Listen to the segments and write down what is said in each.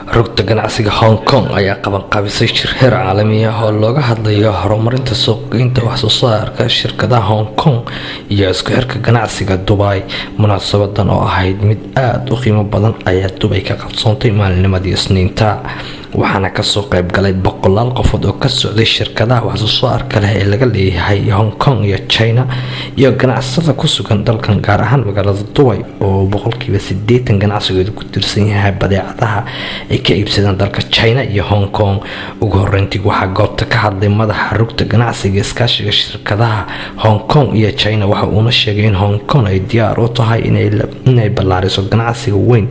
Rugta ganacsiga Hong Kong ayaa qabanqaabisay shir heer caalami ah oo looga hadlayo horumarinta suuqgeynta wax soo saarka shirkadaha Hong Kong iyo isku xirka ganacsiga Dubai. Munaasabadan oo ahayd mid aada u qiimo badan ayaa Dubay ka qabsoontay maalinimadii Isniinta, waxaana kasoo qaybgalay boqolaal qofood oo ka socday shirkadaha wax soo saarka leh ee laga leeyahay Hong Kong iyo China iyo ganacsada ku sugan dalkan, gaar ahaan magaalada Dubay oo 80% ganacsigooda ku tirsan yahay badeecadaha ay ka iibsadaan dalka China iyo Hong Kong. Ugu horeyntii waxaa goobta ka hadlay madaxa rugta ganacsiga iskaashiga shirkadaha Hong Kong iyo China, waxa uuna sheegay in Hong Kong ay diyaar u tahay inay ballaariso ganacsiga weyn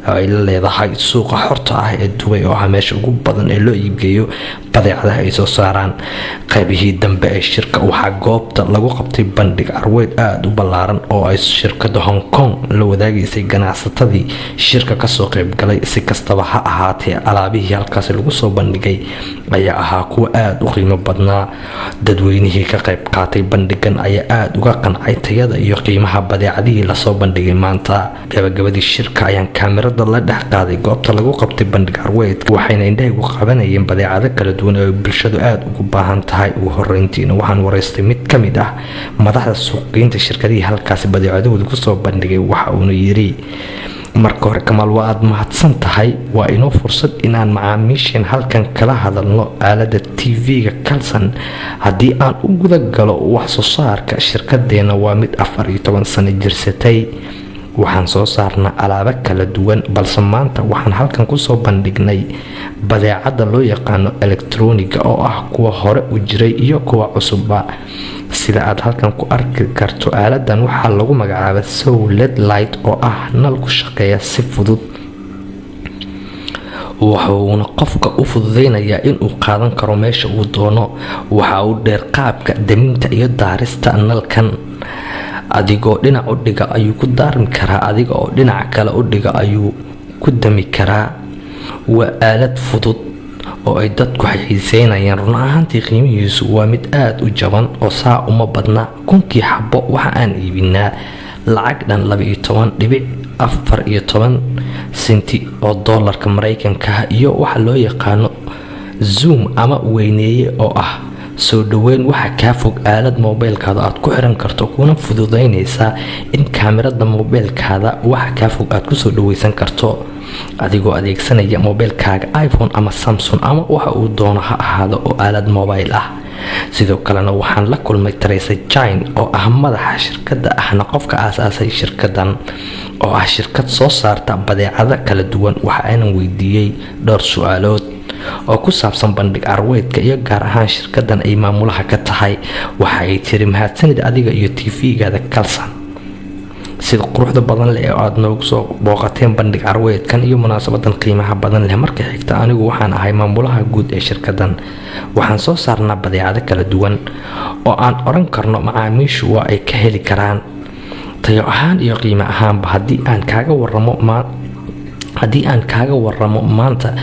oo ay la leedahay suuqa xorta ah ee Dubay, oo ah meesha ugu badan ee loo iibgeeyo badeecadaha ay soo saaraan. Qaybihii dambe ee shirka waxaa goobta lagu qabtay bandhig carweed aada u ballaaran oo ay shirkada Hong Kong la wadaagaysay ganacsatadii shirka kasoo qaybgalay. Si kastaba ha ahaatee, alaabihii halkaasi lagu soo bandhigay ayaa ahaa kuwa aada u qiimo badnaa. Dadweynihii ka qayb qaatay bandhigan ayaa aada uga qancay tayada iyo qiimaha badeecadihii lasoo bandhigay maanta. Gabagabadii shirka ayaan kaamirada la dhex qaaday goobta lagu qabtay bandhig carweedka, waxayna indhahaygu qabanayeen badeecado kala duwan oo ay bulshadu aada ugu baahan tahay. Ugu horeyntiina waxaan wareystay mid ka mid ah madaxda suuqgeynta shirkadihii halkaasi badeecadahooda kusoo bandhigay. Waxa uuna yiri: "Marka hore, Kamaal, waa aad mahadsan tahay. Waa inoo fursad inaan macaamiisheen halkan kala hadalno aalada TV-ga Kalsan. Haddii aan u guda galo wax soo saarka shirkadeena, waa mid 14 sano jirsatay. Waxaan soo saarnaa alaabo kala duwan, balse maanta waxaan halkan kusoo bandhignay badeecada loo yaqaano elektroniga, oo ah kuwa hore u jiray iyo kuwa cusubba. Sida aad halkan ku arki karto, aaladan waxaa lagu magacaaba sow LED light, oo ah nal ku shaqeeya si fudud, wuxuuna qofka u fududeynayaa inuu qaadan karo meesha uu doono. Waxa uu dheer qaabka daminta iyo daarista nalkan. Adigoo dhinac u dhiga ayuu ku daarmi karaa, adiga oo dhinaca kale u dhiga ayuu ku dami karaa. Waa aalad fudud oo ay dadku xiiseynayaan. Run ahaantii, qiimihiisu waa mid aada u jaban oo saa uma badna. 1000-kii xabo waxa aan iibinaa lacag dhan 12.14 senti oo doolarka Maraykanka, iyo waxa loo yaqaano zoom ama weyneeye, oo ah soo dhoweyn waxa kaa fog, aalad moobeylkaada aad ku xiran karto, kuna fududeynaysaa in kaamirada moobeylkaada waxa kaa fog aad kusoo dhaweysan karto adigoo adeegsanaya moobeylkaaga iPhone ama Samsung ama waxa uu doono ha ahaado oo aalad mobile ah. Sidoo kalena waxaan la kulmay Teresa Jine, oo ah madaxa shirkadda ahna qofka aasaasay shirkadan, oo ah shirkad soo saarta badeecado kala duwan. Waxa aanan weydiiyey dhowr su-aalood oo ku saabsan bandhig carweedka iyo gaar ahaan shirkadan ay maamulaha ka tahay. Waxa ay tiri: 'Mahadsanid adiga iyo TV-gaada Kalsan sida quruxda badan leh ee aada noogu soo booqateen bandhig carweedkan iyo munaasabadan qiimaha badan leh. Marka xigta, anigu waxaan ahay maamulaha guud ee shirkadan. Waxaan soo saarnaa badeecado kala duwan oo aan oran karno macaamiishu waa ay ka heli karaan tayo ahaan iyo qiimo ahaanba. Haddii aan kaaga waramo maanta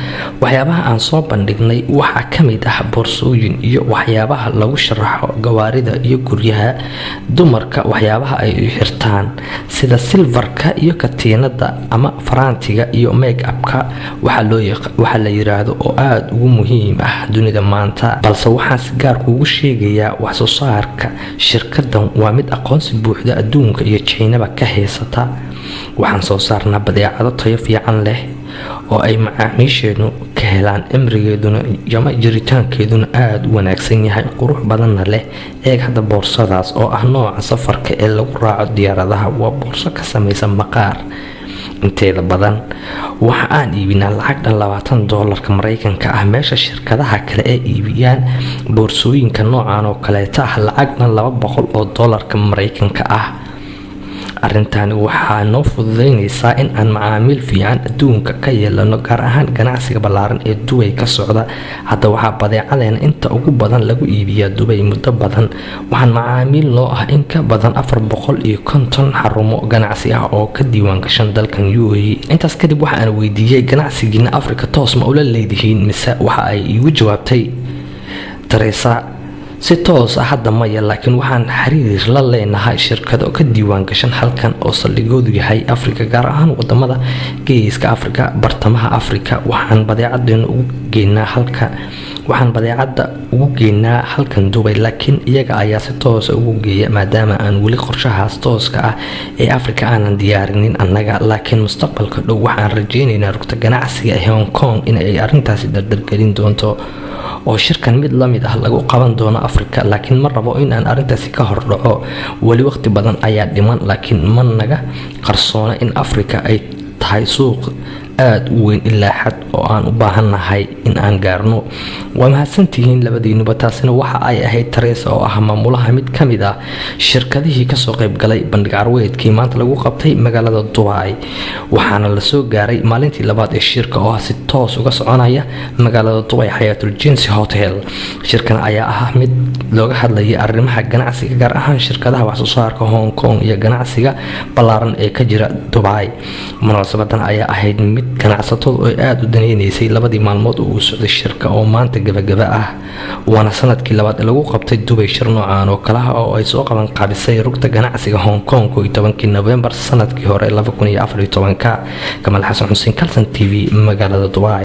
waxyaabaha aan soo bandhignay, waxaa ka mid ah boorsooyin iyo waxyaabaha lagu sharaxo gawaarida iyo guryaha, dumarka waxyaabaha ay xirtaan sida silfarka iyo katiinada ama faraantiga iyo make upka waxaa la yiraahdo, oo aada ugu muhiim ah dunida maanta. Balse waxaan si gaar kuugu sheegayaa, wax soo saarka shirkadan waa mid aqoonsi buuxda adduunka iyo Jinaba ka haysata. Waxaan soo saarnaa badeecado tayo fiican leh oo ay macaamiisheenu ka helaan, cimrigeeduna ama jiritaankeeduna aada u wanaagsan yahay, qurux badanna leh. Eeg hadda boorsadaas oo ah nooca safarka ee lagu raaco diyaaradaha. Waa boorso ka samaysan maqaar inteeda badan. Waxa aan iibinaa lacag dhan 20 doolarka Maraykanka ah, meesha shirkadaha kale ee iibiyaan boorsooyinka noocan oo kaleeta ah lacag dhan 200 oo doolarka Maraykanka ah. Arrintani waxaa noo fududeynaysaa in aan macaamiil fiican adduunka ka yeelano, gaar ahaan ganacsiga ballaaran ee Dubay ka socda. Hadda waxaa badeecadeena inta ugu badan lagu iibiyaa Dubay. Muddo badan waxaan macaamiil noo ah in ka badan 450 xarumo ganacsi ah oo ka diiwaan gashan dalkan UAE." Intaas kadib waxa aan weydiiyey: "Ganacsigiina Africa toos ma ula leedihiin mise?" Waxa ay iigu jawaabtay Teresa Si toos ah hadda maya, laakiin waxaan xiriir la leenahay shirkado ka diiwaan gashan halkan oo saldhigoodu yahay Afrika, gaar ahaan wadamada Geeska Afrika, Bartamaha Afrika. Waxaan badeecada ugu geynaa halkan Dubay, laakiin iyaga ayaa si toosa ugu geeya, maadaama aan weli qorshahaas tooska ah ee Afrika aanan diyaarinin annaga. Laakiin mustaqbalka dhow waxaan rajeyneynaa rugta ganacsiga ee Hong Kong in ay arrintaasi dardargelin doonto oo shirkan mid lamid ah lagu qaban doono Afrika. Laakiin ma rabo in aan arrintaasi ka hordhaco, weli waqti badan ayaa dhiman. Laakiin ma naga qarsoona in Afrika ay tahay suuq aada u weyn ilaa xad oo aan u baahannahay in aan gaarno. Waa mahadsantihiin labadiinuba. Taasina waxa ay ahayd Teresa oo ah maamulaha mid ka mid ah shirkadihii kasoo qaybgalay bandhig carweedkii maanta lagu qabtay magaalada Dubai. Waxaana lasoo gaaray maalintii labaad ee shirka oo ah si toos uga soconaya magaalada Dubai, Xayaatul Jinsi Hotel. Shirkan ayaa ah mid looga hadlaya arrimaha ganacsiga, gaar ahaan shirkadaha waxsoo saarka Hong Kong iyo ganacsiga ballaaran ee ka jira Dubai. Munaasabadan ayaa ahayd mid ganacsatadu ay aada u daneyneysay labadii maalmood oo uu socday shirka oo maanta gabagaba ah, waana sanadkii labaad ee lagu qabtay Dubay shir noocan oo kalaha oo ay soo qaban qaabisay rugta ganacsiga Hong Kong 11-kii Novembar sanadkii hore 2014-ka. Kamaal Xasan Xuseen, Kalsan TV, magaalada Dubai.